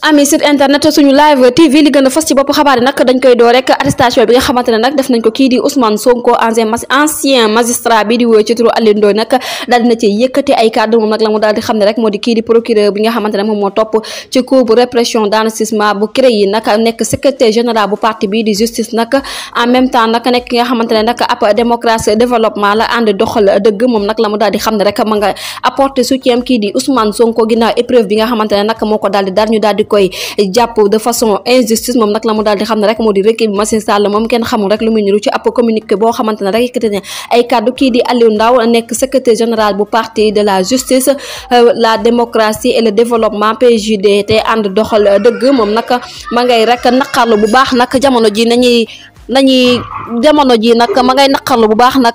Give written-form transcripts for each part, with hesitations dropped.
ami site internet suñu live tv li gën a fas ci bopp xabaar yi nag dañ koy door rek arrestation bi nga xamante ne nag def nañ ko kii di Ousmane Sonko ancien magistrat bi di wóy ci turu Alioune Ndoye nag daal dina ci yëkkati ay kàddu moom nag la mu daal di xam ne rek moo di kii di procureur bi nga xamante ne moom moo topp ci cour bu répression d'enrichissement bu CREI yi nag nekk secrétaire général bu parti bi di justice nag en même temps nag nekk ki nga xamante ne nag ab démocratie développement la ànd doxal dëgg moom nag la mu daal di xam ne rek ma nga apporter soutien kii di Ousmane Sonko ginnaaw épreuve bi nga xamante ne nag moo ko daal di dar ñu daal di koy jàpp de façon injustice moom nag la mu daal di xam ne rek moo di rek Macky Sall moom kenn xamul rek lu muy niru ci ab communiqué boo xamante ne rek yëkkati ne ay kàddu kii di Aliou Ndao nekk secrétaire général bu parti de la justice la démocratie et le développement PJD te ànd doxal dëgg moom nag ma ngay rek naqarlu bu baax nag jamono ji nag ma ngay naqarlu bu baax nag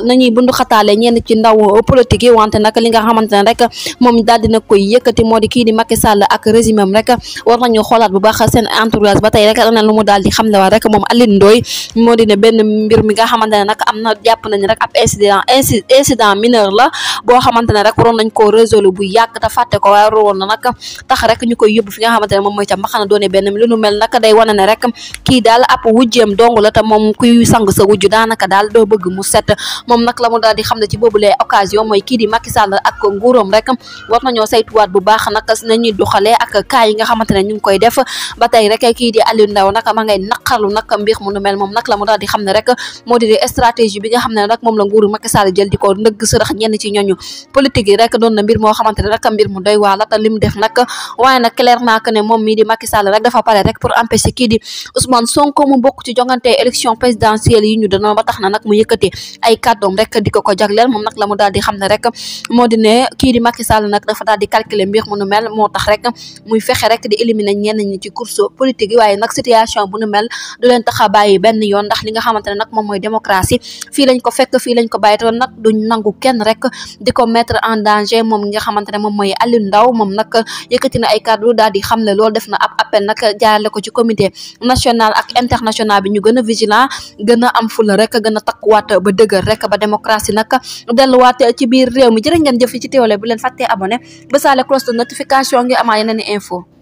nañuy bundu xataale ñenn ci ndaw politique yi wante nag li nga xamante ne rek moom daal dina koy yëkkati moo di kii di Macky Sall ak régime am rek war nañu xoolaat bu baax seen entourage ba tey rek ana lu mu daal di xam le waat rek moom Alioune Ndoye moo di ne benn mbir mi nga xamante ne nag am na jàpp nañ rek ab incident mineur la boo xamante ne rek waroon nañ koo résoudre bu yàgg te fàtte ko waaye waroon na nag tax rek ñu koy yóbbu fi nga xamante ne moom mooy ca mbaxana doone benn lu nu mel nag day wane ne rek kii daal ab wujjeem dong la te moom kuy sang sa wujju daanaka daal doo bëgg mu set moom nag la mu daal di xam ne ci boobulee occasion mooy kii di Macky Sall ak nguuram rek war nañoo saytuwaat bu baax nag nañuy doxalee ak cas yi nga xamante ne ñu ngi koy def ba tey rek kii di Aliou Ndao nag ma ngay naqarlu nag mbir mu nu mel moom nag la mu daal di xam ne rek moo di stratégie bi nga xam ne nag moom la nguuru Macky Sall jël di ko ndëgg sërëx ñenn ci ñooñu politique yi rek doon na mbir moo xamante ne rek mbir mu doy waar la te lim def nag waaye nag clairement que ne moom mii di Macky Sall rek dafa pare rek pour empêcher kii di Ousmane Sonko mu bokk ci jongante élection présidentielle yi ñu doon ba tax na nag mu yëkkati ay kàddoom rek di ko jagleel moom nag la mu daal di xam ne rek moo di ne kii di Macky Sall nag dafa daal di calculer mbir mu nu mel moo tax rek muy fexe rek di éliminer ñenn ñi ci course politique yi waaye nag situation bu nu mel du leen tax a bàyyi benn yoon ndax li nga xamante ne nag moom mooy démocratie fii lañ ko fekk fii lañ ko bàyyi te nag duñ nangu kenn rek di ko mettre en danger moom nga xamante ne moom mooy Aliou Ndao moom nag yëkkati na ay kàddu daal di xam ne loolu def na ab appel nag jaarale ko ci comité national ak international bi ñu gën a vigilant gën a am fula rek gën a takkuwaat ba dëgër rek ba démocratie nag delluwaat ci biir réew mi jërë ngeen jëf ci teewle bu leen fàttee abonné ba saale cloche de notification ngi amaa yeneen info